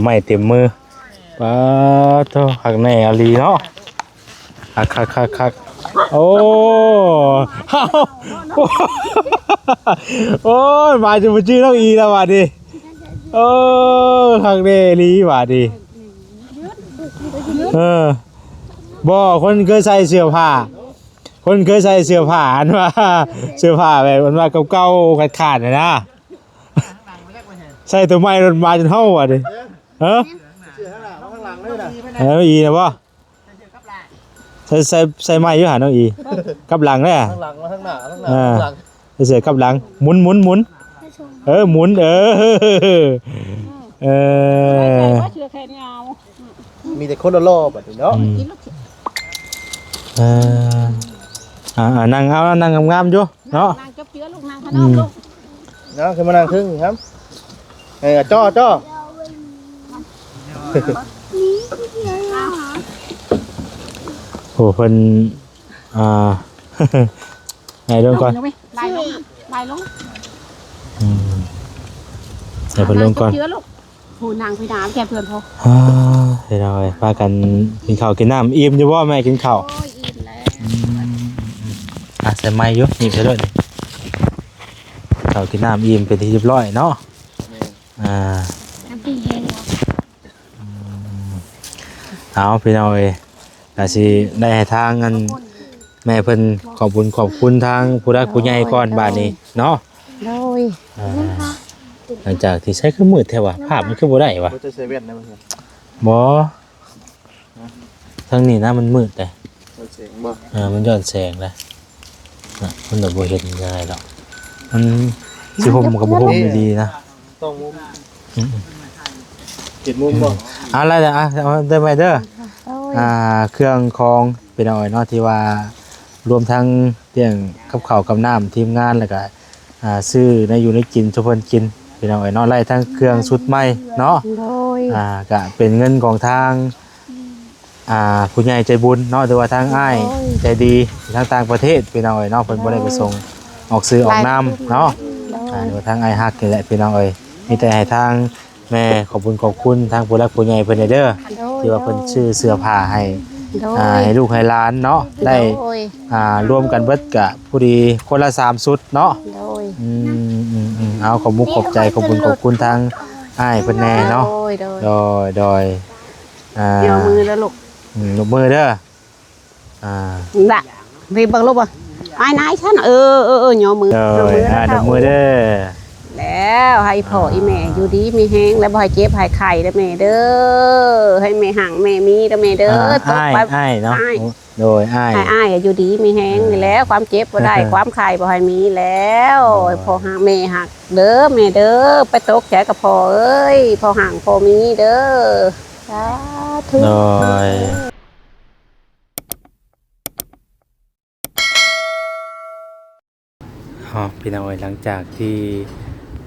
ໄມ້ເຕັມມື. ປາໂທ້ ຄັກແນ່ອີ່ຫຼີເນາະ. ຄັກໆໆໆ ໂອ້ ໂອ້ຍ ມາຈົນບໍ່ຈື່ນ້ອງອີແລ້ວບາດນີ້. ໂອ້ ຄັກແນ່ອີ່ຫຼີບາດນີ້. ເອີ ບໍ່ ຄົນເຄີຍໃສ່ເສື້ອຜ້າ ຄົນເຄີຍໃສ່ເສື້ອຜ້າ ອັນວ່າ ເສື້ອຜ້າແບບ ອັນວ່າເກົ່າໆຂາດໆນະນະ. ໃສ່ໂຕໃໝ່ລົດມາຈົນເຮົາບາດນີ້. ຮະ ເສື້ອຂ້າງໜ້າມາຂ້າງຫຼັງເລີຍນະ. ເອີ ອີນະບໍ່? ໃສ່ ໃສ່ ໃສ່ໃໝ່ຢູ່ຫານ້ອງອີ ກັບຫຼັງເດ້. ຂ້າງຫຼັງມາຂ້າງໜ້າ ຂ້າງໜ້າ ເອີ ກັບຫຼັງ ໃສ່ເສື້ອກັບຫຼັງ ໝູນ ໝູນ ໝູນ ເອີ ໝູນ ເອີ ເອີ ເສື້ອແຂນຍາວ. ມີແຕ່ຄົນຫຼໍ່ໆບາດນີ້ເນາະ. ອືມ ເອີ ອ່າ ອ່າ ນັ່ງເອົາ ນັ່ງງາມໆຢູ່ເນາະ. ນັ່ງຈັບເສື້ອລູກ ນັ່ງຂະໜົມລູກ. ເອົາ ຂຶ້ນມານັ່ງເທິງນີ້ຄັບ. ເອີ ຈໍ້ ຈໍ້. ໂອ້ ເພິ່ນ ອ່າ ໃຫ້ລົງກ່ອນ ໄລ່ລົງ ໄລ່ລົງ. ອືມ ໃຫ້ເພິ່ນລົງກ່ອນ ນັ່ງຈັບເສື້ອລູກ. ຜູ້ນັ່ງພີດາແກ່ເພື່ອນພໍ. ອ່າ ພີ່ນ້ອງເອີຍ ພາກັນກິນເຂົ້າກິນນ້ຳ. ອີ່ມຢູ່ບໍ່ແມ່ກິນເຂົ້າ? ໂອ້ຍ ອີ່ມແລ້ວ. ອືມ ອ່ະ ໃສ່ໄມ້ຢູ່ ນີ້ໃສ່ໂລດນີ້. ເຂົ້າກິນນ້ຳອີ່ມເປັນທີ່ຮຽບຮ້ອຍເນາະ. ແມ່ນ ອ່າ ນ້ຳຕີແຮງເນາະ. ອືມ ເອົາ ພີ່ນ້ອງເອີຍ ກະຊິໄດ້ໃຫ້ທາງອັນ ແມ່ເພິ່ນຂອບບຸນຂອບຄຸນທາງຜູ້ຫຼັກຜູ້ໃຫຍ່ກ່ອນບາດນີ້ເນາະ. ໂດຍ ອ່າ ຫຼັງຈາກທີ່ໃຊ້ຄືມືດແທ້ວະ ພາບມັນຄືບໍ່ໄດ້ວະ. ບໍ່ໄດ້ໃສ່ແວ່ນນະ ບໍ່ ທາງນີ້ນະມັນມືດເດ້. ແສງບໍ່? ເອີ ມັນຍ້ອນແສງນະ ນະ ມັນລະບໍ່ເຫັນງ່າຍດອກ. ມັນຊິຫົ່ມມັນກໍບໍ່ຫົ່ມດີໆນະ. ຕ້ອງມຸມ ອືມ ເປັນມຸມບໍ່? ເອົາລະ ເອົາ ເອົາໄດ້ໄວ້ເດີ. ໂອ້ຍ ອ່າ ເຄື່ອງຂອງ ພີ່ນ້ອງເອີຍເນາະ ທີ່ວ່າລວມທັງ ລ້ຽງກັບເຂົ້າກັບນ້ຳທີມງານ ແລ້ວກະ ອ່າ ຊື້ແນວຢູ່ແນວກິນສູ່ເພິ່ນກິນ ພີ່ນ້ອງເອີຍເນາະ. ໄລ່ທັງເຄື່ອງຊຸດໃໝ່ເນາະ. ໂດຍ ອ່າ ກະເປັນເງິນຂອງທາງ ອ່າ ຜູ້ໃຫຍ່ໃຈບຸນເນາະ ຫຼືວ່າທາງອ້າຍ ໂດຍ ໃຈດີທາງຕ່າງປະເທດ ພີ່ນ້ອງເອີຍເນາະ. ເພິ່ນບໍ່ໄດ້ປະສົງອອກຊື່ອອກນາມເນາະ. ໂດຍ ອ່າ ຫຼືວ່າທາງອ້າຍຮັກນີ້ແຫຼະ ພີ່ນ້ອງເອີຍ. ມີແຕ່ໃຫ້ທາງ ແມ່ຂອບບຸນຂອບຄຸນທາງຜູ້ຫຼັກຜູ້ໃຫຍ່ເພິ່ນແດ່ເດີ ໂດຍ ທີ່ວ່າເພິ່ນຊື້ເສື້ອຜ້າໃຫ້ ໂດຍ ອ່າ ໃຫ້ລູກໃຫ້ຫຼານເນາະ ໂດຍ ໄດ້ ອ່າ ລວມກັນເບິດກະພໍດີຄົນລະສາມຊຸດເນາະ. ໂດຍ ອືມ ເອົາ ຂອບມຸກຂອບໃຈ ຂອບບຸນຂອບຄຸນທາງອ້າຍເພິ່ນແດ່ເນາະ. ໂດຍ ໂດຍ ໂດຍ ອ່າ ຍົກມືເດີລູກ ອືມ ຍົກມືເດີ. ອ່າ ລະ ໄປເບິ່ງລູກບໍ່ ອ້າຍນາຍຊັ້ນ. ເອີ ເອີ ເອີ ຍົກມື ໂດຍ ຍົກມື ອ່າ ຍົກມືເດີ. ແລ້ວໃຫ້ພໍ່ ໂດຍ ອີ່ແມ່ຢູ່ດີມີແຮງ ແລ້ວບໍ່ໃຫ້ເຈັບໃຫ້ໄຂ້ເດີແມ່ເດີ. ໃຫ້ແມ່ຮັ່ງແມ່ມີເດີແມ່ເດີ. ອ່າ ຕົກໄປ ອ້າຍ ອ້າຍເນາະ ອ້າຍ ໂດຍ ອ້າຍ ໃຫ້ອ້າຍຢູ່ດີມີແຮງ ອ່າ ນີ້ແຫຼະ ຄວາມເຈັບບໍ່ໄດ້ ອ່າ ຄວາມໄຂ້ບໍ່ໃຫ້ມີແລ້ວ. ໂດຍ ພໍ່ຮັກແມ່ຮັກເດີແມ່ເດີ. ໄປຕົກໃຈກັບພໍ່ເອີຍ ພໍ່ຮັ່ງພໍ່ມີເດີ. ສາທຸ ໂດຍ. ເອົາ ພີ່ນ້ອງເອີຍ ຫຼັງຈາກທີ່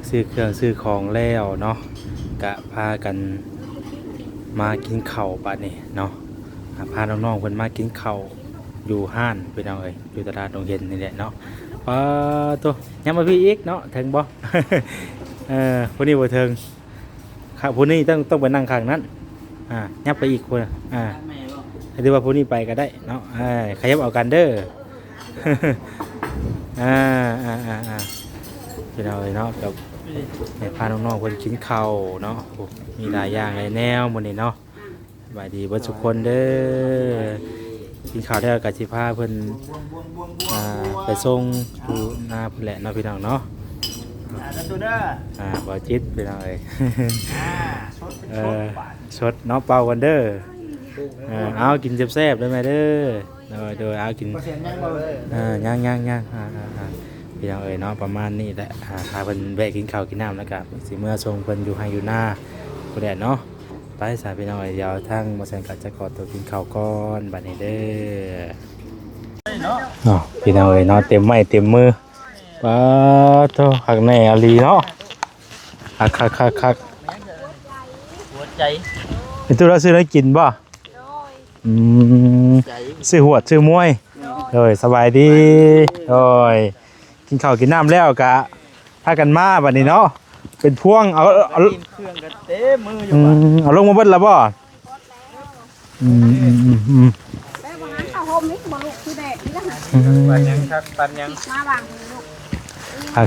ຊື້ເຄື່ອງຊື້ຂອງແລ້ວເນາະ ກະພາກັນມາກິນເຂົ້າບາດນີ້ເນາະ. ອ່າ ພານ້ອງໆເພິ່ນມາກິນເຂົ້າຢູ່ຮ້ານ ພີ່ນ້ອງເອີຍ ຢູ່ຕະຫຼາດດົງເຫັນນີ້ແຫຼະເນາະ. ປາໂທ້ ຍັງມາພີ້ອີກເນາະ ເຖິງບໍ່? ເອີ ຜູ້ນີ້ບໍ່ເຖິງ. ຄັບ ຜູ້ນີ້ຕ້ອງ ຕ້ອງໄປນັ່ງຂ້າງນັ້ນ ອ່າ ຍັບໄປອີກພຸ້ນ ອ່າ ຖືວ່າຜູ້ນີ້ໄປກໍໄດ້ເນາະ. ເອີ ຂະຫຍັບເອົາກັນເດີ ອ່າ ອ່າ ພີ່ນ້ອງເອີຍເນາະ ກັບ ໃຫ້ພານ້ອງໆເພິ່ນກິນເຂົ້າເນາະ. ໂອ້ ມີຫຼາຍຢ່າງຫຼາຍແນວມື້ນີ້ເນາະ. ສະບາຍດີເບິດທຸກຄົນເດີ. ກິນເຂົ້າແລ້ວກໍຊິພາເພິ່ນ ອ່າ ໄປສົ່ງຢູ່ນາພຸ້ນແຫຼະເນາະ ພີ່ນ້ອງເນາະ. ອ່າ ບໍ່ຈິດ ພີ່ນ້ອງເອີຍ ອ່າ ສົດ ເອີ ສົດເນາະ ເປົ່າກັນເດີ. ເອີ ເອົາ ກິນແຊບໆເດີແມ່ເດີ. ໂດຍ ໂດຍ ເອົາກິນ ບໍ່ແຊບຍັງບໍ່? ເອີ ຍັງໆໆ ອ່າໆໆ ພີ່ນ້ອງເອີຍເນາະ ປະມານນີ້ແຫຼະ. ອ່າ ພາເພິ່ນແວະກິນເຂົ້າກິນນ້ຳ ແລ້ວກໍຊິເມືອສົ່ງເພິ່ນຢູ່ໄຮ່ຢູ່ນາພຸ້ນແຫຼະເນາະ. ໄປຊະພີ່ນ້ອງເອີຍ ດຽວທາງໝໍແສງກໍຈະຂໍຕົວກິນເຂົ້າກ່ອນບາດນີ້ເດີ. ເນາະ ພີ່ນ້ອງເອີຍເນາະ ເຕັມໄມ້ເຕັມມື. ປາໂທ້ ຄັກແນ່ອີ່ຫຼີເນາະ ຄັກໆໆໆ. ຫົວໃຈ ໄອ້ຕູ້ລາວຊື້ໄດ້ກິນບໍ່? ໂດຍ ອືມ ໃຈ ຊື້ຫວດຊື້ມວຍ. ໂດຍ ໂດຍ ສະບາຍດີ. ໂດຍ ກິນເຂົ້າກິນນ້ຳແລ້ວກະພາກັນມາບັດນີ້ເນາະ ເປັນພວງ. ເອົາ ເອົາ ເອົາ ກິນເຄື່ອງກັນເຕັ ອືມ ເອົາລົງມາເບິດແລ້ວບໍ່? ອືມ ອືມ ອືມ ອືມ ແລ້ວວ່າຫັ້ນເອົາຫົ່ມນີ້ບໍ່ລູກ ຄືແດດນີ້ລະ ອືມ ປັນຫຍັງຄັກ ປັນຫຍັງ ມາວາງນີ້ລູກ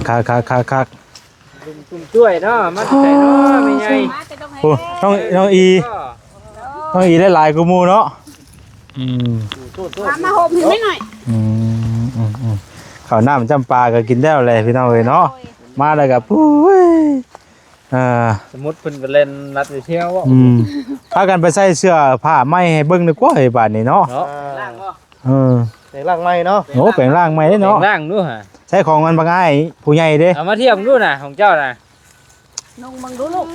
ຄັກໆໆໆໆ ລຸງຕຸ້ມຈ້ວຍເນາະ ມາແຕ່ໃສເນາະແມ່ໃຫຍ່? ມາແຕ່ດົງແຮ ໂອ້ ນ້ອງ ນ້ອງອີ ນ້ອງອີໄດ້ຫຼາຍກວ່າໝູ່ເນາະ ອືມ ມາ ມາຫົ່ມຢູ່ນີ້ໜ້ອຍ ອືມ ອືມ ອືມ ເຂົ້ານ້ຳຈ້ຳປາກໍກິນແລ້ວແຫຼະພີ່ນ້ອງເອີຍເນາະ ໂດຍ ມາແລ້ວກໍ ປຸ້ຍ ອ່າ ສະມຸດເພິ່ນກໍແລ່ນລັດຢູ່ແຖວ ອືມ ພາກັນໄປໃສ່ເສື້ອຜ້າໃໝ່ໃຫ້ເບິ່ງດີກວ່າເຮີ້ຍ ບາດນີ້ເນາະ ເນາະ ເອີ ແປງຮ່າງໃໝ່ເນາະ ໂອ້ ແປງຮ່າງໃໝ່ເດ້ເນາະ ແປງຮ່າງດູຫາ ໃຊ້ຂອງມັນບັກອ້າຍຜູ້ໃຫຍ່ເດ້ ເອົາມາທຽບດູນະ ຂອງເຈົ້ານະ ນຸ່ງເບິ່ງດູລູກ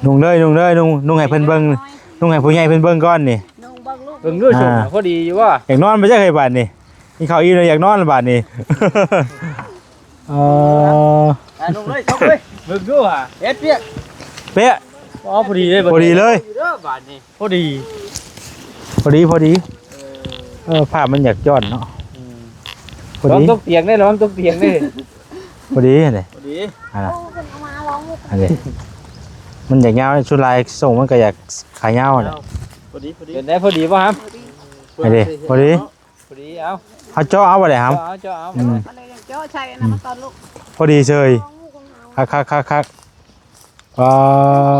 ນຸ່ງເລີຍ ນຸ່ງເລີຍ ນຸ່ງ ນຸ່ງໃຫ້ເພິ່ນເບິ່ງ ນຸ່ງໃຫ້ຜູ້ໃຫຍ່ເພິ່ນເບິ່ງກ່ອນນີ້ ນຸ່ງເບິ່ງລູກ ເບິ່ງດູ ອ່າ ສົມ ພໍດີຢູ່ບໍ່? ຢາກນອນໄປຈັກເຮີ້ຍ ບາດນີ້ ກິນເຂົ້າອີ່ມແລ້ວຢາກນອນບາດນີ້ ເອີ ອ່າ ນຸ່ງເລີຍ ຊົກເລີຍ ເບິ່ງດູຫາ ເຮັດວຽກ ເປະ ອໍ ພໍດີເລີຍ ພໍດີເລີຍ ຢູ່ເດີບາດນີ້ ພໍດີ ພໍດີ ພໍດີ ເອີ ເອີ ພາບມັນຢາກຍ້ອນເນາະ ອືມ ພໍດີ ລອງຕົກຕຽງເດີ ລອງຕົກຕຽງເດີ ພໍດີຫັ້ນເດ ພໍດີ ອັນນັ້ນ ໂອ້ ເພິ່ນເອົາມາລອງ ອັນນີ້ ມັນຢາກຍາວ ສ່ວນຫຼາຍຊົງມັນກໍຢາກຂາຍາວແຫຼະ ພໍດີ ພໍດີ ເປັນໄດ ພໍດີບໍ່ຫຳ? ອັນນີ້ ພໍດີ ພໍດີ ເອົາ ເຮົາເຈາະເອົາບໍ່ໄດ້ຫຳ? ເຈາະເອົາ ເຈາະເອົາ ອືມ ເຈາະໃສ່ອັນນັ້ນມາກ່ອນລູກ ພໍດີເຊີຍ ຄັກໆໆໆ ອໍ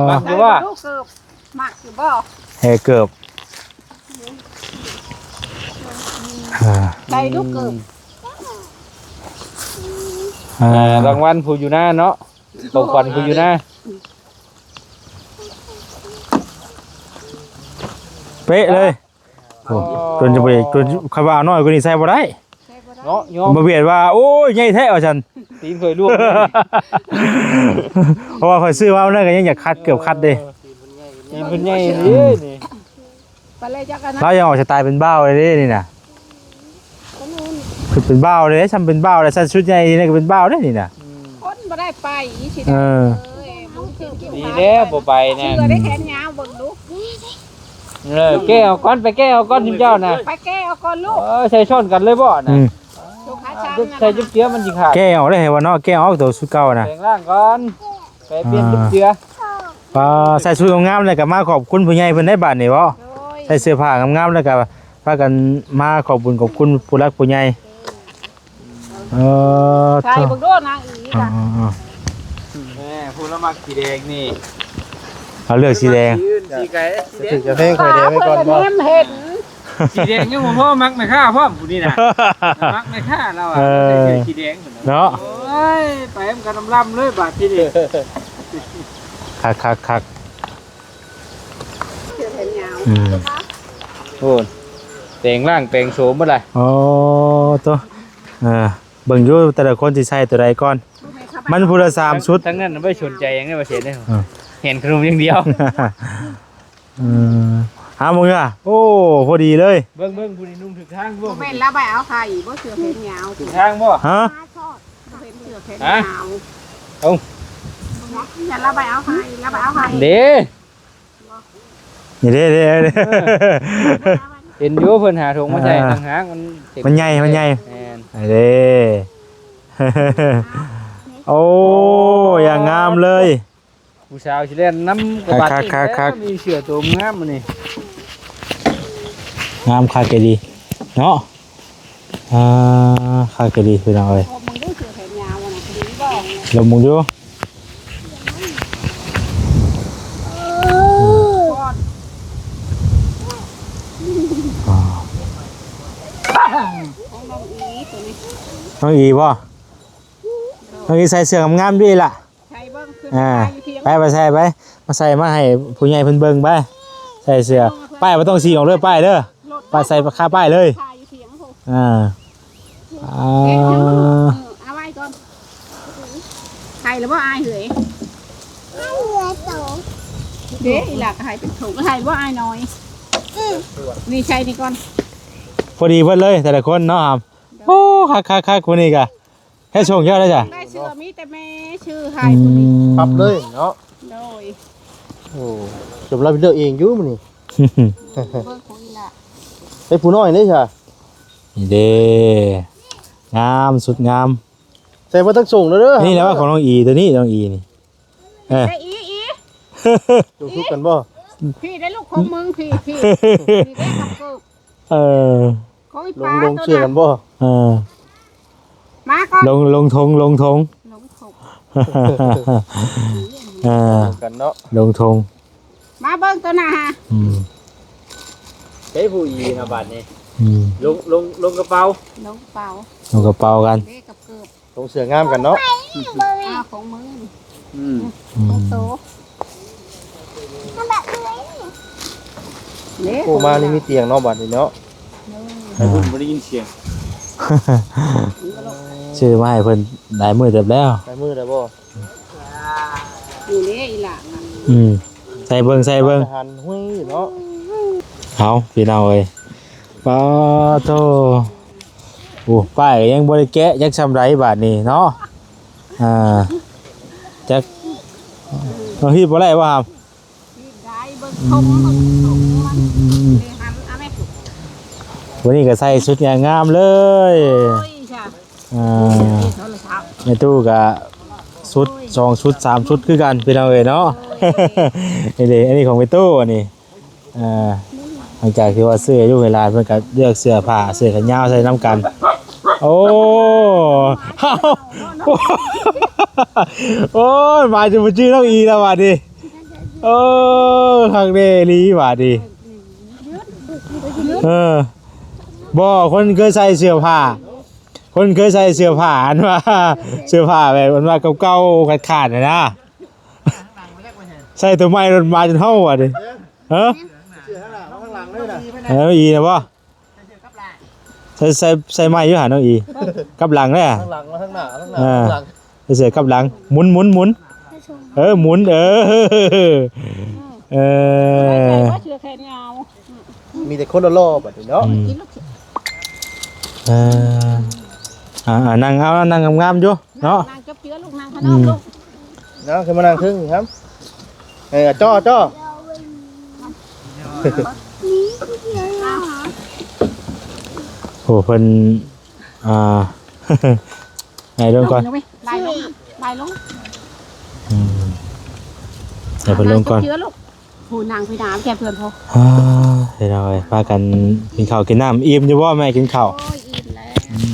ມັກຢູ່ບໍ່? ໃສ່ລູກເກີບ ມັກຢູ່ບໍ່? ແຮ່ເກີບ ອ່າ ໃສ່ລູກເກີບ ອ່າ ອ່າ ລາງວັນຜູ້ຢູ່ນາເນາະ ຂອງຂວັນຜູ້ຢູ່ນາ ເປະເລີຍ. ໂອ້ ຈົນຈະບໍ່ໄດ້ ຈົນ ຄັນວ່າເອົານ້ອຍກວ່ານີ້ໃສ່ບໍ່ໄດ້ ໃສ່ບໍ່ໄດ້ ເນາະ ຍອມ ບໍ່ວຽດວ່າ ໂອ້ຍ ໃຫຍ່ແທ້ວ່າຊັ້ນ ຕີນຂ້ອຍລວກ ເພາະວ່າຂ້ອຍຊື້ມາມື້ນັ້ນກໍຍັງຢາກຂັດ ເກືອບຂັດເດ້ ຕີນເພິ່ນໃຫຍ່ ຕີນເພິ່ນໃຫຍ່ເດ້ນີ້ ໄປເລີຍຈັກອັນນັ້ນ ລາວຍັງອອກສະໄຕເປັນບ່າວເດ້ນີ້ນະ ຄືເປັນບ່າວເດ້ ຊ່ຳເປັນບ່າວແລ້ວ ໃສ່ຊຸດໃຫຍ່ນີ້ກໍເປັນບ່າວເດ້ນີ້ນະ ອືມ ຄົນບໍ່ໄດ້ໄປ ເອີ ເອີຍ ບຸນກິນກິນ ດີແລ້ວບໍ່ໄປນະ ເສື້ອໄດ້ແຂນຍາວເບິ່ງດູ ເອີ ແກ້ເອົາກ່ອນ ໄປແກ້ເອົາກ່ອນຊຸມເຈົ້ານະ ໄປແກ້ເອົາກ່ອນລູກ ເອີ ໃສ່ຊ້ອນກັນເລີຍບໍ່ນະ ອືມ ໃສ່ຈຸບເຈືອມັນຊິຂາດ ແກ້ອອກໄດ້ໃຫ້ວ່າເນາະ ແກ້ອອກໂຕຊຸດເກົ່ານະ ແປງຮ່າງກ່ອນ ໄປປ່ຽນຈຸບເຈືອ ອ່າ ໃສ່ຊຸດງາມໆ ແລ້ວກໍມາຂອບຄຸນຜູ້ໃຫຍ່ເພິ່ນໄດ້ບາດນີ້ບໍ່ ໂດຍ ໃສ່ເສື້ອຜ້າງາມໆ ແລ້ວກໍພາກັນມາຂອບບຸນຂອບຄຸນຜູ້ຫຼັກຜູ້ໃຫຍ່ ເອີ ຖ່າຍເບິ່ງດູນາງອີກະ ອ່າໆໆ ແມ່ ຜູ້ລະມັກສີແດງນີ້ ເຮົາເລືອກສີແດງ ສີອື່ນ ສີໄກ່ ສີແດງ ຖືກຈະແພງຂ້ອຍແດ່ໄວ້ກ່ອນບໍ່ ເພິ່ນແນມເຫັນ ສີແດງຍັງບໍ່ພໍ ມັກແມ່ຄ້າພ້ອມຜູ້ນີ້ນະ ມັກແມ່ຄ້າລາວອະ ເອີ ໃສ່ເສື້ອສີແດງພຸ້ນນະ ເນາະ ໂອ້ຍ ໄປນຳກັນລຳໆເລີຍບາດທີນີ້ ຄັກໆໆ ອືມ ໂອ້ ແປງຮ່າງແປງໂສມໝົດລະ ໂອ້ ໂຕ ເອີ ເບິ່ງຢູ່ແຕ່ລະຄົນຊິໃສ່ໂຕໃດກ່ອນ ມັນຜູ້ລະສາມຊຸດ ທັງນັ້ນໄປສົນໃຈຫຍັງໄດ້ບໍ່ເສນເດ້ ເອີ ເຫັນຂະໜົມຢ່າງດຽວ ເອີ ຫາເບິ່ງເດີ ໂອ້ ພໍດີເລີຍ ເບິ່ງໆ ຜູ້ນີ້ນຸ່ງຖືກທາງບໍ່ ບໍ່ແມ່ນລາວໄປເອົາໄຂ່ບໍ່ ເສື້ອແຂນຍາວ ຖືກທາງບໍ່ ຮະ ບໍ່ເຫັນເສື້ອແຂນຍາວ ເອົ້າ ເນາະ ລາວໄປເອົາໄຂ່ ລາວໄປເອົາໄຂ່ ເດ້ ນີ້ເດ້ ເດ້ ເດ້ ເອີ ເຫັນຢູ່ ເພິ່ນຫາຖົງມາໃສ່ ອ່າ ຕ່າງຫາກ ມັນ ມັນໃຫຍ່ ມັນໃຫຍ່ ແມ່ນ ເດ້ ໂອ້ ຢ່າງງາມເລີຍ ຜູ້ສາວຊິແລ່ນນຳກະບາດ ຄັກໆໆໆ ມີເສື້ອໂຕງາມມື້ນີ້ ງາມຄັກອີ່ຫຼີເນາະ. ອ່າ ຄັກອີ່ຫຼີພີ່ນ້ອງເອີຍ ລົມເບິ່ງດູ ເສື້ອແຂນຍາວນະ ດີບໍ່ ລົມເບິ່ງດູ ຂອງນ້ອງອີໂຕນີ້ ນ້ອງອີບໍ່ ນ້ອງອີໃສ່ເສື້ອງາມໆ ຢູ່ລະ ໃສ່ເບິ່ງ ຂຶ້ນ ອ່າ ໄປຢູ່ເຖິງ ໄປ ໄປໃສ່ໄປ ມາໃສ່ມາໃຫ້ຜູ້ໃຫຍ່ເພິ່ນເບິ່ງໄປ ໃສ່ເສື້ອ ປ້າຍບໍ່ຕ້ອງສີອອກເດີ ປ້າຍເດີ ປ້າຍໃສ່ຄາປ້າຍເລີຍ ຂາຢູ່ເຖິງພຸ້ນ ອ່າ ອ່າ ເອົາໄວ້ກ່ອນ ໃສ່ແລ້ວບໍ່ອ້າຍເອີຍ ເດ້ ອີ່ຫຼ້າກໍໃຫ້ເປັນຖົງ ໃສ່ບໍ່ອ້າຍນ້ອຍ ນີ້ໃສ່ນີ້ກ່ອນ ພໍດີເບິດເລີຍແຕ່ລະຄົນເນາະ ໂອ້ ຄັກໆໆ ຜູ້ນີ້ກະ ໃຫ້ສົ່ງເຈົ້າໄດ້ຈ້ະ ໄດ້ເສື້ອ ມີແຕ່ແມ່ຊື້ໃຫ້ ອືມ ຜູ້ນີ້ ປັບເລີຍເນາະ ໂດຍ ໂອ້ ສົມລາວເລືອກເອງຢູ່ມື້ນີ້ ເບິ່ງຂອງອີ່ຫຼ້າ ໄດ້ຜູ້ນ້ອຍເດ້ຊະ ນີ້ເດ້ ງາມ ສຸດງາມ ໃສ່ມາທັງສົ່ງເດີ ນີ້ແຫຼະວ່າຂອງນ້ອງອີ ໂຕນີ້ ນ້ອງອີນີ້ ເອີ ໃສ່ອີ ອີ ລົງທຸກກັນບໍ່? ພີ່ໄດ້ລູກຂອງມຶງ ພີ່ ພີ່ ພີ່ໄດ້ກັບເກີບ ເອີ ຂອງອີ ລົງ ປາ ລົງເຊື່ອກັນບໍ່? ເອີ ມາກ່ອນ ລົງ ລົງທົງ ລົງທົງ ລົງທົງ ເອີ ລົງກັນເນາະ ລົງທົງ ມາເບິ່ງຕົວໜ້າຫາ ອືມ ໃຊ້ຜູ້ອີນະບາດນີ້ ອືມ ລົງ ລົງ ລົງກະເປົາ ລົງກະເປົາ ລົງກະເປົາກັນ ເດ້ກັບເກີບ ລົງເສື້ອງາມກັນເນາະ ອ້າວ ຂອງມຶງ ອືມ ຂອງໂຕ ເດ້ ໂອ້ ມານີ້ມີຕຽງເນາະ ບາດນີ້ເນາະ ໃຫ້ເພິ່ນບໍ່ໄດ້ຍິນສຽງ ຊື້ມາໃຫ້ເພິ່ນຫຼາຍມື້ເຕີບແລ້ວ ຫຼາຍມື້ແລ້ວບໍ່? ນີ້ເດ້ອີຫຼ້າ ອືມ ໃສ່ເບິ່ງ ໃສ່ເບິ່ງ ຫັນຫຸຍເນາະ ເອົາ ພີ່ນ້ອງເອີຍ ປາໂທ ໂອ້ ປ້າຍກໍຍັງບໍ່ໄດ້ແກະຈັກຊ່ຳໃດບາດນີ້ເນາະ ອ່າ ຈັກ ເຮົາຮີດບໍ່ໄດ້ບໍ່ຫຳ? ຮີດໄດ້ ເບິ່ງ ອືມ ຊົງມັນ ນີ້ ຫັນ ອາ ແມ່ ມື້ນີ້ກໍໃສ່ຊຸດຢ່າງງາມເລີຍ ໂອ້ຍ ອ່າ ແມ່ຕູ້ກໍຊຸດ ສອງຊຸດ ສາມຊຸດຄືກັນ ພີ່ນ້ອງເອີຍເນາະ ໂອ້ຍ ນີ້ເດ້ ອັນນີ້ຂອງແມ່ຕູ້ ອັນນີ້ ອ່າ ຫຼັງຈາກທີ່ວ່າຊື້ໃຫ້ລູກໃຫ້ຫຼານ ເພິ່ນກໍເລືອກເສື້ອຜ້າ ເສື້ອແຂນຍາວໃສ່ນຳກັນ ໂອ້ ໂອ້ຍ ມາຈົນບໍ່ຈື່ນ້ອງອີແລ້ວບາດນີ້ ໂອ້ ຄັກແນ່ອີ່ຫຼີບາດນີ້ ເອີ ບໍ່ ຄົນເຄີຍໃສ່ເສື້ອຜ້າ ຄົນເຄີຍໃສ່ເສື້ອຜ້າ ອັນວ່າ ເສື້ອຜ້າແບບ ອັນວ່າເກົ່າໆ ຂາດໆ ຫັ້ນນະ ໃສ່ຕົວໃໝ່ໂລດ ມາຈົນເຮົາບາດນີ້ ຮະ ເສື້ອຂ້າງຫຼັງ ຂ້າງຫຼັງເລີຍນະ ເອີ ອີນະບໍ່? ໃສ່ ໃສ່ ໃສ່ໃໝ່ຢູ່ຫານ້ອງອີ ກັບຫຼັງເດ້ ຂ້າງຫຼັງມາ ຂ້າງໜ້າ ຂ້າງໜ້າ ເອີ ຂ້າງຫຼັງ ໃສ່ເສື້ອກັບຫຼັງ ໝຸນ ໝຸນ ໝຸນ ເອີ ໝຸນ ເອີ ເອີ ເສື້ອແຂນຍາວ ມີແຕ່ຄົນຫຼໍ່ໆ ບາດນີ້ເນາະ ອືມ ເອີ ອ່າ ອ່າ ນັ່ງເອົາ ນັ່ງງາມໆ ຢູ່ເນາະ ນັ່ງຈັບເຈືອລູກ ນັ່ງຂ້າງນອກລູກ ເອົາ ຂຶ້ນມານັ່ງເທິງນີ້ຄັບ ເອີ ຈໍ່ ຈໍ່ ໂອ້ ເພິ່ນ ອ່າ ໃຫ້ລົງກ່ອນ ໄລ່ລົງ ໄລ່ລົງ ອືມ ໃຫ້ເພິ່ນລົງກ່ອນ ນັ່ງຈັບເຈືອລູກ ຜູ້ນັ່ງພີດາແກ່ເພື່ອນພໍ ອ່າ ພີ່ນ້ອງເອີຍ ພາກັນກິນເຂົ້າກິນນ້ຳ ອີ່ມຢູ່ບໍ່ແມ່? ກິນເຂົ້າ ໂອ້ຍ ອີ່ມແລ້ວ ອືມ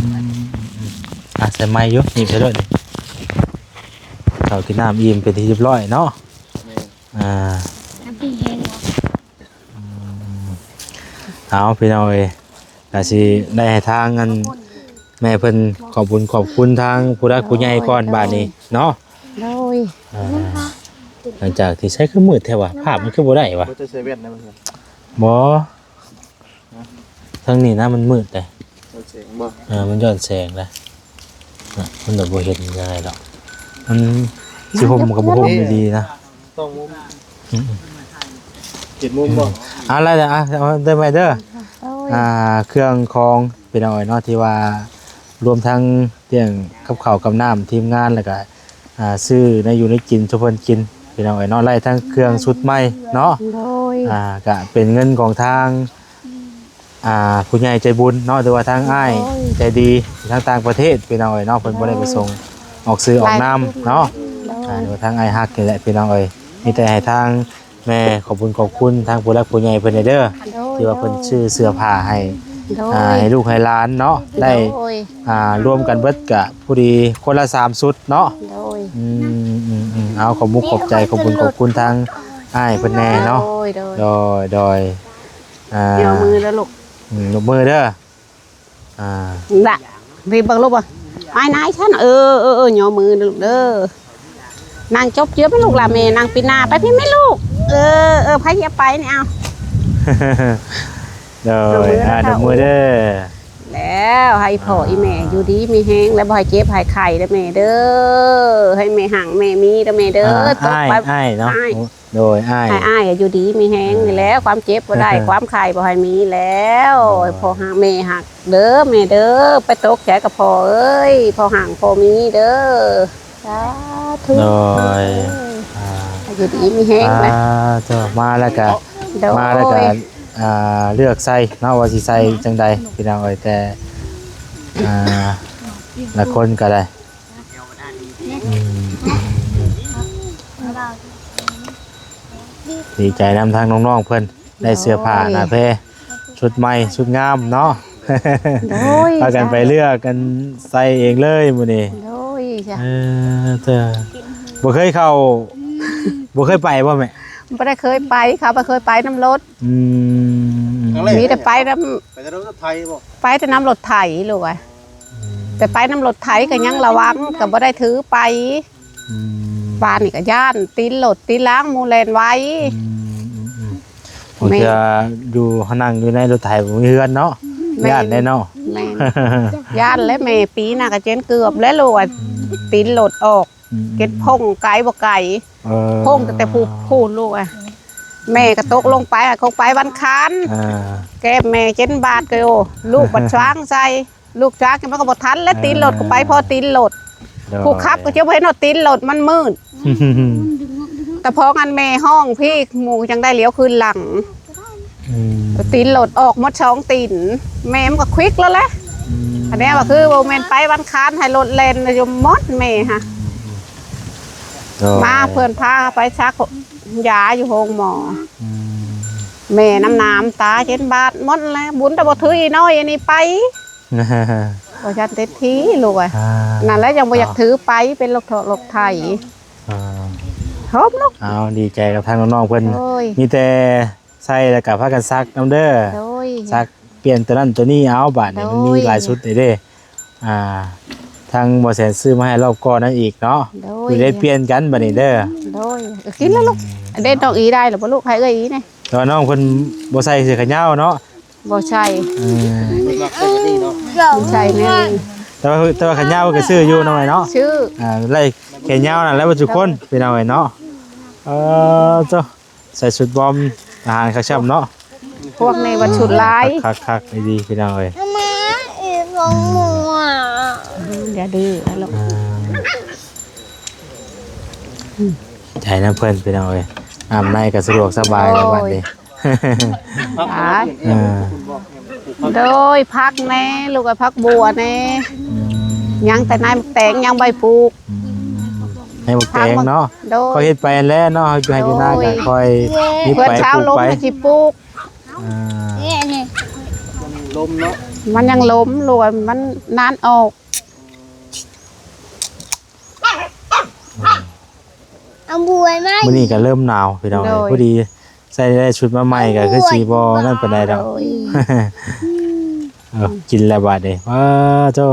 ອ່າ ໃສ່ໄມ້ຢູ່ ນີ້ໃສ່ໂລດ ເຂົ້າກິນນ້ຳອີ່ມເປັນທີ່ຮຽບຮ້ອຍເນາະ ແມ່ນ ອ່າ ອືມ ເອົາ ພີ່ນ້ອງເອີຍ ກະຊິໄດ້ໃຫ້ທາງອັນແມ່ເພິ່ນຂອບບຸນຂອບຄຸນທາງຜູ້ຫຼັກຜູ້ໃຫຍ່ກ່ອນ ໂດຍ ບາດນີ້ເນາະ ໂດຍ ອ່າ ຫຼັງຈາກທີ່ໃຊ້ຄືມືດແທ້ວະ ພາບມັນຄືບໍ່ໄດ້ວະ ບໍ່ໄດ້ໃສ່ແວ່ນນະ ບໍ່ ທາງນີ້ນະມັນມືດເດ້ ຍ້ອນແສງບໍ່ ເອີ ມັນຍ້ອນແສງນະ ນະ ມັນລະບໍ່ເຫັນງ່າຍດອກ ມັນຊິຫົ່ມກໍບໍ່ຫົ່ມດີໆ ນະ ຕ້ອງມຸມ ອືມ ເຈັດໂມງບໍ່ ອືມ ອ່າ ໄດ້ແລ້ວ ອ່າ ເອົາໄດ້ໄວ້ເດີ ໂດຍ ອ່າ ເຄື່ອງຂອງ ພີ່ນ້ອງເອີຍເນາະ ທີ່ວ່າລວມທັງ ລ້ຽງກັບເຂົ້າກັບນ້ຳທີມງານ ແລ້ວກະ ອ່າ ຊື້ແນວຢູ່ແນວກິນສູ່ເພິ່ນກິນ ພີ່ນ້ອງເອີຍເນາະ ໄລ່ທັງເຄື່ອງຊຸດໃໝ່ເນາະ ໂດຍ ອ່າ ກະເປັນເງິນຂອງທາງ ອ່າ ຜູ້ໃຫຍ່ໃຈບຸນເນາະ ຫຼືວ່າທາງອ້າຍ ໂດຍ ໃຈດີທາງຕ່າງປະເທດ ພີ່ນ້ອງເອີຍເນາະ ເພິ່ນບໍ່ໄດ້ປະສົງອອກຊື່ອອກນາມເນາະ ໂດຍ ອ່າ ຫຼືວ່າທາງອ້າຍຮັກນີ້ແຫຼະ ພີ່ນ້ອງເອີຍ ມີແຕ່ໃຫ້ທາງ ແມ່ຂອບບຸນຂອບຄຸນທາງຜູ້ຫຼັກຜູ້ໃຫຍ່ເພິ່ນແດ່ເດີ ໂດຍ ທີ່ວ່າເພິ່ນຊື້ເສື້ອຜ້າໃຫ້ ໂດຍ ອ່າ ໃຫ້ລູກໃຫ້ຫຼານເນາະ ໂດຍ ໄດ້ ໂດຍ ອ່າ ລວມກັນເບິດກະພໍດີຄົນລະສາມຊຸດເນາະ ໂດຍ ອືມ ອືມ ອືມ ເອົາ ຂອບມຸກຂອບໃຈ ຂອບບຸນຂອບຄຸນທາງອ້າຍເພິ່ນແດ່ເນາະ ໂດຍ ໂດຍ ໂດຍ ອ່າ ຍົກມືເດີລູກ ອືມ ຍົກມືເດີ ອ່າ ລະ ໄປເບິ່ງລູກບໍ່ ອ້າຍນາຍຊັ້ນ ເອີ ເອີ ເອີ ຍໍມືລູກເດີ ນັ່ງຈົບເຈືອໄປລູກລະ ແມ່ນັ່ງປີໜ້າໄປພີ້ແມ່ລູກ ເອີ ເອີ ໃຜຈະໄປນີ້ ເອົາ ໂດຍ ອ່າ ຍົກມືເດີ ແລ້ວໃຫ້ພໍ່ອີ່ແມ່ຢູ່ດີມີແຮງ ແລະບໍ່ໃຫ້ເຈັບໃຫ້ໄຂ້ເດີແມ່ເດີ ໃຫ້ແມ່ຮັ່ງແມ່ມີເດີແມ່ເດີ ອ່າ ຕົກໄປ ອ້າຍເນາະ ອ້າຍ ໂດຍ ອ້າຍ ໃຫ້ອ້າຍຢູ່ດີມີແຮງນີ້ແຫຼະ ຄວາມເຈັບບໍ່ໄດ້ ຄວາມໄຂ້ບໍ່ໃຫ້ມີແລ້ວ ໂດຍ ໃຫ້ພໍ່ຮັກແມ່ຮັກເດີແມ່ເດີ ໄປຕົກໃຈກັບພໍ່ເອີຍ ພໍ່ຮັ່ງພໍ່ມີເດີ ສາທຸ ໂດຍ ອ່າ ໃຫ້ຢູ່ດີມີແຮງນະ ອ່າ ເຈົ້າ ມາແລ້ວກະ ໂດຍ ມາແລ້ວກະ ອ່າ ເລືອກໃສ່ເນາະ ວ່າຊິໃສ່ຈັ່ງໃດ ພີ່ນ້ອງເອີຍ ແຕ່ ອ່າ ລະຄົນກໍໄດ້ ອືມ. ດີໃຈນຳທາງນ້ອງໆເພິ່ນ ໄດ້ເສື້ອຜ້າໜ້າແພ ໂດຍ ຊຸດໃໝ່ຊຸດງາມເນາະ. ໂດຍ ພາກັນໄປເລືອກກັນໃສ່ເອງເລີຍມື້ນີ້. ໂດຍຈ້າ. ເອີ ເຕີ ບໍ່ເຄີຍເຂົ້າ ບໍ່ເຄີຍໄປບໍ່ແມ່? ບໍ່ໄດ້ເຄີຍໄປ ເຂົາບໍ່ເຄີຍໄປນຳລົດ. ອືມ ມີແຕ່ໄປນຳ ໄປແຕ່ລົດໄຖບໍ່? ໄປແຕ່ນຳລົດໄຖລູກເອີຍ. ອືມ ແຕ່ໄປນຳລົດໄຖກໍຍັງລະວັງ ກໍບໍ່ໄດ້ຖືໄປ. ອືມ ບ້ານນີ້ກໍຢ້ານ ຕີນລົດຕີນລາງໝູ່ແລ່ນໄວ. ອືມ ອືມ ອືມ ບາງເທື່ອຢູ່ ເຮົານັ່ງຢູ່ໃນລົດໄຖບໍ່ມີເຮືອນເນາະ. ແມ່ນ ຢ້ານແດ່ເນາະ. ແມ່ນ ຢ້ານແຫຼະແມ່. ປີໜ້າກໍເຈັນເກືອບແລ້ວລູກ ອືມ ຕີນລົດອອກ. ອືມ ເກັບພົງໄກບໍ່ໄກ. ເອີ ພົງຕັ້ງແຕ່ພູ ພູນລູກເອີຍ. ແມ່ກໍຕົກລົງໄປ ຄງໄປວັນຄານ. ອ່າ ແກ້ມແມ່ເຈັນບາດກໍ ໂອ້ ລູກບັດຊວາງໃສ່. ລູກຈັກມັນກໍບໍ່ທັນແລ້ວ. ເອີ ຕີນລົດກໍໄປພໍຕີນລົດ. ໂດຍ ຜູ້ຂັບກໍຈະບໍ່ເຫັນວ່າຕີນລົດມັນມືດ. ແຕ່ພໍງອັນແມ່ຮ້ອງພີ້ ໝູ່ຈັ່ງໄດ້ຫຼຽວຄືນຫຼັງ. ອືມ ຕີນລົດອອກໝົດສອງຕີນ ແມ່ມັນກໍຄວິກແລ້ວແຫຼະ. ອືມ ອັນນີ້ວ່າຄືບໍ່ແມ່ນໄປວັນຄານໃຫ້ລົດແລ່ນຢູ່ໝົດແມ່ຫະ. ອືມ ໂດຍ ມາເພິ່ນພາໄປສັກຢາຢູ່ໂຮງໝໍ. ອືມ ແມ່ນ້ຳໜາມຕາເຈັນບາດໝົດແລ້ວ. ບຸນແຕ່ບໍ່ຖືອີນ້ອຍອັນນີ້ໄປ. ບໍ່ທັນເຕັມທີ່ລູກເອີຍ. ອ່າ ນັ້ນແຫຼະ ຍັງບໍ່ຢາກຖືໄປ ເປັນລົດເທາະລົດໄຖ. ອ່າ ໂຮມລູກ. ເອົາ ດີໃຈກັບທາງນ້ອງໆເພິ່ນ. ໂດຍ ມີແຕ່ໃສ່ແລ້ວກໍພາກັນສັກນຳເດີ. ໂດຍ ສັກປ່ຽນຕົວນັ້ນຕົວນີ້ເອົາ. ບາດນີ້ ໂດຍ ມັນມີຫຼາຍຊຸດເດ້. ອ່າ ທາງບໍ່ແສນຊື້ມາໃຫ້ລອບກ່ອນນັ້ນອີກເນາະ. ໂດຍ ຢູ່ໄດ້ປ່ຽນກັນບາດນີ້ເດີ. ໂດຍ ເອີ ກິນແລ້ວລູກ. ອືມ ເດ້ ນ້ອງອີໄດ້ແລ້ວບໍ່ລູກ? ໃຫ້ເອື້ອຍອີແດ່. ແຕ່ວ່ານ້ອງເພິ່ນບໍ່ໃສ່ເສື້ອແຂນຍາວເນາະ. ບໍ່ໃສ່. ເອີ ມັກໃສ່ແບບນີ້ເນາະ. ມັນໃສ່ແນວນີ້. ແຕ່ວ່າ ແຕ່ວ່າແຂນຍາວກໍຊື້ຢູ່ນ້ອງເອີຍເນາະ. ຊື້ ອ່າ ໄລ່ແຂນຍາວນັ້ນແຫຼະເບິດທຸກຄົນ ພີ່ນ້ອງເອີຍເນາະ. ເອີ ເຈົ້າ ໃສ່ຊຸດວອມທະຫານຄັກຊ້ຳເນາະ. ພວກນີ້ວ່າຊຸດຫຼາຍ. ຄັກໆ ດີໆ ພີ່ນ້ອງເອີຍ. ມາອີກສອງໝວກ. ອືມ ຢ່າດື້ນະລູກ. ອ່າ ໃຈນຳເພິ່ນ ພີ່ນ້ອງເອີຍ. ອາບໃນກໍສະດວກສະບາຍແລ້ວບັດນີ້. ໂອ້ຍ ອ່າ ໂດຍ ຜັກແດ່ລູກເອີຍ ຜັກບົວແດ່. ອືມ ຍັງແຕ່ໃນໝາກແຕງ ຍັງບໍ່ໄດ້ປູກ. ອືມ ໃນໝາກແຕງເນາະ. ໂດຍ ຂ້ອຍເຮັດໄປຫັ້ນແຫຼະເນາະ ເຮົາຢູ່ໄຮ່ຢູ່ນາກໍ ໂດຍ ຄ່ອຍເຮັດໄປ ເພື່ອນຊາວລົມ ປູກໄປ ຊິປູກ. ອ່າ ມັນຍັງລົມເນາະ ມັນຍັງລົມ ລວມມັນນານອອກ. ເອົາບວຍມາ ມື້ນີ້ກໍເລີ່ມໜາວ ພີ່ນ້ອງເອີຍ. ໂດຍ ພໍດີໃສ່ໄດ້ຊຸດມາໃໝ່ ເອົາບວຍ ກໍຄືຊິບໍ່ນັ້ນປານໃດດອກ. ໂດຍ ເອີ ກິນແລ້ວບາດນີ້. ອ້າໂທ້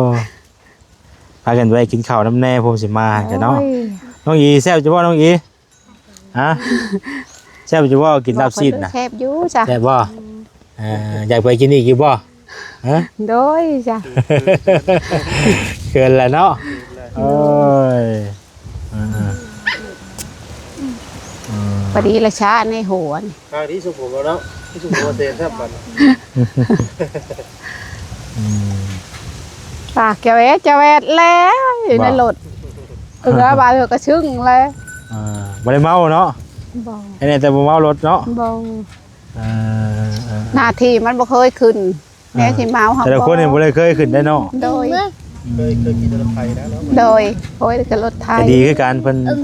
ພາກັນໄປກິນເຂົ້ານຳແດ່ ພວກຊິມາກັນເນາະ. ໂອ້ຍ ນ້ອງອີ ແຊບຢູ່ບໍ່ນ້ອງອີ? ຮະ ແຊບຢູ່ບໍ່ ກິນລາບຊີ້ນນະ? ແຊບຢູ່ຈ້ະ. ແຊບບໍ່? ເອີ ຢາກໄປກິນອີກຢູ່ບໍ່? ຮະ ໂດຍຈ້ະ. ເຂີນແຫຼະເນາະ. ໂອ້ຍ ເອີ ເອີ ເອີ ພໍດີລະຊະໃນຫົວນີ້ ທາງທີ່ສຸກຜົມແລ້ວເນາະ ທີ່ສຸກຜົມວ່າເຕະແຊບບັດ. ອືມ ປາກຈະແວດຈະແວດແລ້ວ ຢູ່ໃນລົດ ເອີ ບາດເທື່ອກໍຊຶ້ງແລ້ວ. ອ່າ ບໍ່ໄດ້ເມົາເນາະ? ບໍ່ ເຮັດແນວແຕ່ບໍ່ເມົາລົດເນາະ? ບໍ່ ເອີ ເອີ ເອີ ໜ້າທີ່ມັນບໍ່ເຄີຍຂຶ້ນ. ແນວຊິເມົາ ອ່າ ເຮົາ ແຕ່ລະຄົນນີ້ບໍ່ ບໍ່ໄດ້ເຄີຍຂຶ້ນໄດ້ເນາະ. ໂດຍ ເຄີຍ ເຄີຍຂີ່ລົດໄຖນະເນາະ. ໂດຍ ໂອ້ຍ ຂຶ້ນລົດໄຖ ກໍດີຄືກັນ ເພິ່ນ ເອີ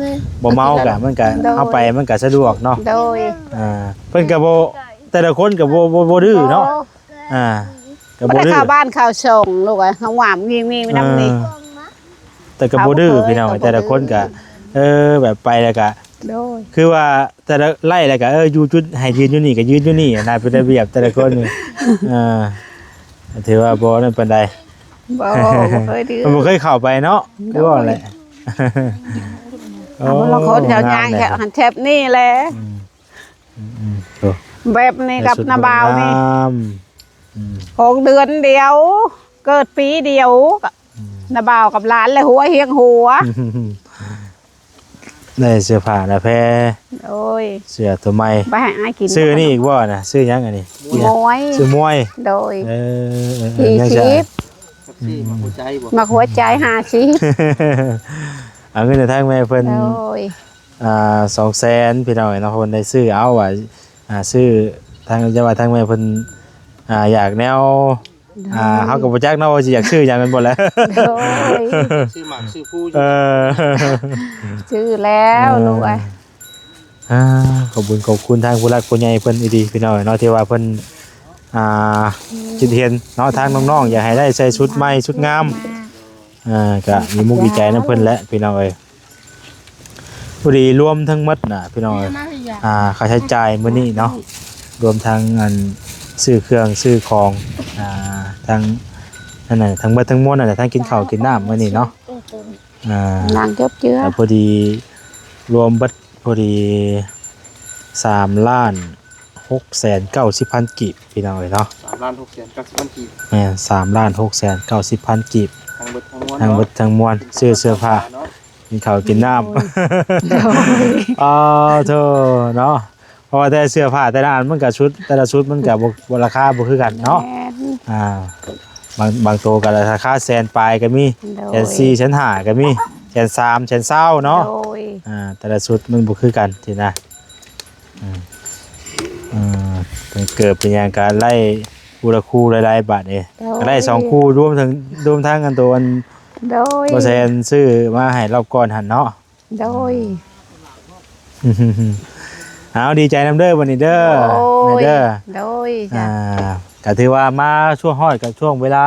ບໍ່ເມົາກະ ມັນກະ ໂດຍ ເຮົາໄປມັນກະສະດວກເນາະ. ໂດຍ ອ່າ ເພິ່ນກະບໍ່ ແຕ່ລະຄົນກະບໍ່ ບໍ່ ບໍ່ດື້ເນາະ. ບໍ່ ອ່າ ກະບໍ່ ບໍ່ໄດ້ ດື້ ເຂົ້າບ້ານເຂົ້າຊ່ອງລູກເອີຍ ເຮົາຫວາມງີ່ໆນຳນີ້. ອ່າ ແຕ່ກໍບໍ່ດື້ ເຂົາບໍ່ເຄີຍ ພີ່ນ້ອງ ເຂົາບໍ່ ແຕ່ລະຄົນກໍ ດື້ ເອີ ແບບໄປແລ້ວກໍ ໂດຍ ຄືວ່າແຕ່ລະໄລ່ແລ້ວກໍ ເອີ ຢູ່ຈຸດໃຫ້ຢືນຢູ່ນີ້ກໍຢືນຢູ່ນີ້ນະ ເປັນລະບຽບແຕ່ລະຄົນ. ເອີ ຖືວ່າບໍ່ນັ້ນປານໃດ. ບໍ່ ບໍ່ເຄີຍດື້ ບໍ່ເຄີຍເຂົ້າໄປເນາະ. ໂດຍ ຄືວ່າແຫຼະ ເອົາ ລາງຄົນເຈົ້າຍ່າງແຖບຫັ້ນແຖບນີ້ແຫຼະ. ອືມ ອືມ ອືມ ໂອ້ ແບບນີ້ກັບ ແມ່ຊຸດ ນ້າບ່າວນີ້ ງາມ ອືມ ຫ້ອງເດືອນດຽວ ເກີດປີດຽວ ອືມ ນ້າບ່າວກັບຫຼານແລະຫົວຮຽງຫົວ. ໄດ້ເສື້ອຜ້າໜ້າແພ ໂອ້ຍ ເສື້ອໂຕໃໝ່ ໄປໃຫ້ອ້າຍກິນ ຊື້ນີ້ອີກບໍ່ນະ? ຊື້ຫຍັງອັນນີ້? ໝວຍ ຊື້ໝວຍ. ໂດຍ ເອີ ເອີ ເອີ ສີ່ສິບ ຫຍັງຊະ? ອືມ ໝາກຫົວໃຈບໍ່? ໝາກຫົວໃຈຫ້າສິບ. ເອົາເງິນໃຫ້ທາງແມ່ເພິ່ນ ໂດຍ ອ່າ ສອງແສນ ພີ່ນ້ອງເອີຍເນາະ. ເພິ່ນໄດ້ຊື້ເອົາວ່າ ອ່າ ຊື້ທາງ ຢ່າວ່າທາງແມ່ເພິ່ນ ອ່າ ຢາກແນວ ໂດຍ ອ່າ ເຮົາກໍບໍ່ຈັກເນາະວ່າຊິຢາກຊື້ຫຍັງແມ່ນບໍ່ລະ. ໂດຍ ຊື້ໝາກຊື້ພູ. ເອີ ຊື້ແລ້ວ ເອີ ລູກເອີຍ. ອ່າ ຂອບຄຸນ ຂອບຄຸນທາງຜູ້ຫຼັກຜູ້ໃຫຍ່ເພິ່ນອີ່ດີພີ່ນ້ອງເນາະ ທີ່ວ່າເພິ່ນ ອ່າ ຄິດເຫັນເນາະ ທາງນ້ອງໆ ຢາກໃຫ້ໄດ້ໃສ່ຊຸດໃໝ່ຊຸດງາມ ອ່າ ກະດີມຸກດີໃຈນຳເພິ່ນແຫຼະພີ່ນ້ອງເອີຍ. ພໍດີລວມທັງໝົດນະພີ່ນ້ອງເອີຍ ອ່າ ຄ່າໃຊ້ຈ່າຍມື້ນີ້ເນາະ ລວມທັງອັນຊື້ເຄື່ອງຊື້ຂອງ ອ່າ ທັງ ອັນນັ້ນ ທັງໝົດທັງມວນນັ້ນແຫຼະ ທັງກິນເຂົ້າກິນນ້ຳມື້ນີ້ເນາະ ອ່າ ນາງຈົບເຈືອ ກໍພໍດີລວມເບິດ ພໍດີສາມລ້ານຫົກແສນເກົ້າສິບພັນກີບ ພີ່ນ້ອງເອີຍເນາະ ສາມລ້ານຫົກແສນເກົ້າສິບພັນກີບ ແມ່ນ ສາມລ້ານຫົກແສນເກົ້າສິບພັນກີບ ທັງເບິດທັງມວນ ທັງເບິດທັງມວນ ເນາະ ຊື້ເສື້ອຜ້າ ກິນເຂົ້າກິນນ້ຳ ໂດຍ ໂດຍ ອໍ ໂທ້ເນາະ ເພາະວ່າແຕ່ເສື້ອຜ້າແຕ່ລະອັນມັນກະຊຸດ ແຕ່ລະຊຸດມັນກະບໍ່ ບໍ່ ລາຄາບໍ່ຄືກັນເນາະ ແມ່ນ ອ່າ ບາງ ບາງໂຕກໍລາຄາແສນປາຍກໍມີ ໂດຍ ແສນສີ່ ແສນຫ້າກໍມີ ແສນສາມ ແສນຊາວເນາະ ໂດຍ ອ່າ ແຕ່ລະຊຸດມັນບໍ່ຄືກັນຊີ້ນະ ອືມ ເອີ ເປັນເກີບເປັນຫຍັງກໍໄລ່ຄູ່ລະຄູ່ຫຼາຍໆບາດນີ້ ໂດຍ ກໍໄດ້ສອງຄູ່ ລວມເຖິງ ລວມທັງອັນໂຕອັນ ໂດຍ ບໍ່ແຊນຊື້ມາໃຫ້ລອບກ່ອນຫັ້ນເນາະ ໂດຍ ເອົາ ດີໃຈນຳເດີບັດນີ້ເດີ ໂດຍ ແມ່ເດີ ໂດຍ ອ່າ ກໍຖືວ່າມາຊ່ວງ ຮອດກັບຊ່ວງເວລາ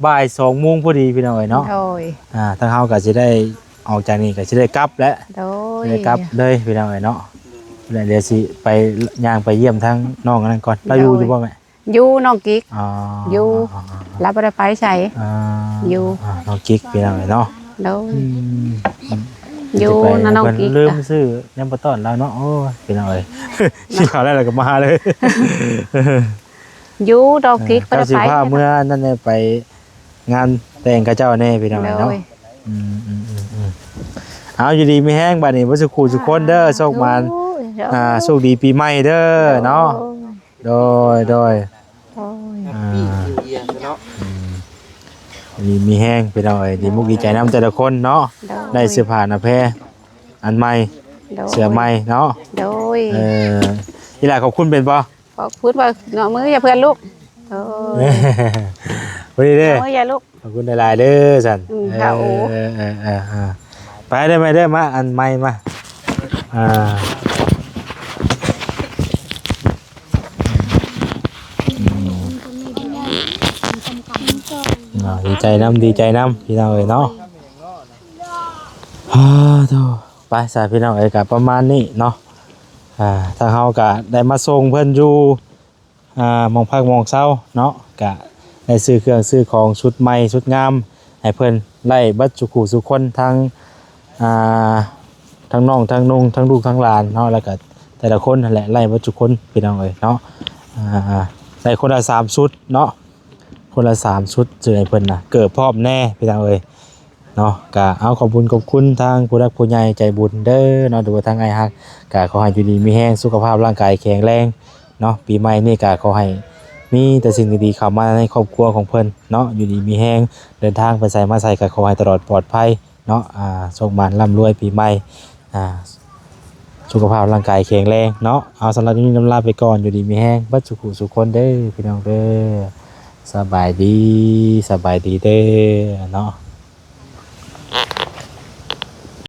ບ່າຍສອງໂມງພໍດີພີ່ນ້ອງເອີຍເນາະ ໂດຍ ອ່າ ທາງເຮົາກໍຊິໄດ້ອອກຈາກນີ້ກໍຊິໄດ້ກັບແຫຼະ ໂດຍ ໄດ້ກັບເລີຍພີ່ນ້ອງເອີຍເນາະ ແລ້ວດຽວຊິໄປ ຍ່າງໄປຢ້ຽມທາງນ້ອງອັນນັ້ນກ່ອນ ລາວຢູ່ ໂດຍ ຢູ່ບໍ່ແມ່? ຢູ່ ນ້ອງກິກ ອໍ ຢູ່ ອໍໆໆ ລາວບໍ່ໄດ້ໄປໃສ ອ່າ ຢູ່ ອ່າ ນ້ອງກິກພີ່ນ້ອງເອີຍເນາະ ໂດຍ ອືມ ຢູ່ນຳນ້ອງກິກ ເພິ່ນລືມຊື້ແນວມາຕ້ອນລາວເນາະ ໂອ້ຍ ພີ່ນ້ອງເອີຍ ຊິເຂົ້າໄດ້ແລ້ວກໍມາເລີຍ ຢູ່ ນ້ອງກິກ ເອີ ບໍ່ໄດ້ໄປ ເຈົ້າຊິພາເມືອນັ້ນແດ່ ໄປງານແຕ່ງເຂົາເຈົ້າແດ່ພີ່ນ້ອງເອີຍເນາະ ໂດຍ ອືມໆໆໆ ເອົາ ຢູ່ດີມີແຮງບັດນີ້ ເບິດສູ່ຄູ່ສູ່ຄົນເດີ ໂຊກໝານ ສາທຸ ອ່າ ໂຊກດີປີໃໝ່ເດີເນາະ ໂດຍ ໂດຍ ໂດຍ ອ່າ ອືມ ດີມີແຮງພີ່ນ້ອງເອີຍ ດີມຸກດີໃຈນຳແຕ່ລະຄົນເນາະ ໂດຍ ໄດ້ເສື້ອຜ້າໜ້າແພອັນໃໝ່ ໂດຍ ເສື້ອໃໝ່ເນາະ ໂດຍ ເອີ ອີ່ຫຼ້າຂອບຄຸນເປັນບໍ່? ຂອບຄຸນວ່າເນາະ ມືຢ່າເພື່ອນລູກ ໂດຍ ພໍດີເດີ ມືຢ່າລູກ ຂອບຄຸນຫຼາຍໆເດີຊັ້ນ ອືມ ເອີ ເອີ ເອີ ໄປເດີ ໄປເດີ ມາ ອັນໃໝ່ມາ ອ່າ ເນາະ ດີໃຈນຳ ດີໃຈນຳພີ່ນ້ອງເອີຍເນາະ ອ່າ ໂທ້ ໄປຊະພີ່ນ້ອງເອີຍ ກະປະມານນີ້ເນາະ ອ່າ ທາງເຮົາກະໄດ້ມາສົ່ງເພິ່ນຢູ່ ອ່າ ໝ່ອງພັກໝ່ອງເຊົາເນາະ ກະໄດ້ຊື້ເຄື່ອງຊື້ຂອງຊຸດໃໝ່ຊຸດງາມໃຫ້ເພິ່ນໄດ້ເບິດສູ່ຄູ່ສູ່ຄົນ ທັງ ອ່າ ທັງນ້ອງ ທັງນຸ່ງ ທັງລູກ ທັງຫຼານເນາະ ແລ້ວກະແຕ່ລະຄົນຫັ້ນແຫຼະ ໄດ້ເບິດທຸກຄົນພີ່ນ້ອງເອີຍເນາະ ອ່າ ໄດ້ຄົນລະສາມຊຸດເນາະ ຄົນລະສາມຊຸດ ຊື້ໃຫ້ເພິ່ນນະ ເກີບພ້ອມແດ່ພີ່ນ້ອງເອີຍ ເນາະ ກະເອົາ ຂອບບຸນຂອບຄຸນທາງຜູ້ຫຼັກຜູ້ໃຫຍ່ໃຈບຸນເດີເນາະ ຫຼືວ່າທາງອ້າຍຮັກ ກະຂໍໃຫ້ຢູ່ດີມີແຮງ ສຸຂະພາບຮ່າງກາຍແຂງແຮງເນາະ ປີໃໝ່ນີ້ກະຂໍໃຫ້ມີແຕ່ສິ່ງດີໆເຂົ້າມາໃນຄອບຄົວຂອງເພິ່ນເນາະ ຢູ່ດີມີແຮງ ເດີນທາງໄປໃສມາໃສກະຂໍໃຫ້ຕະຫຼອດປອດໄພເນາະ ອ່າ ໂຊກໝານລ່ຳລວຍປີໃໝ່ ອ່າ ສຸຂະພາບຮ່າງກາຍແຂງແຮງເນາະ ເອົາ ສຳລັບມື້ນີ້ລຳລາໄປກ່ອນ ຢູ່ດີມີແຮງເບິດສູ່ຜູ້ສູ່ຄົນເດີພີ່ນ້ອງເດີ ສະບາຍດີ ສະບາຍດີເດີເນາະ. ອ່າ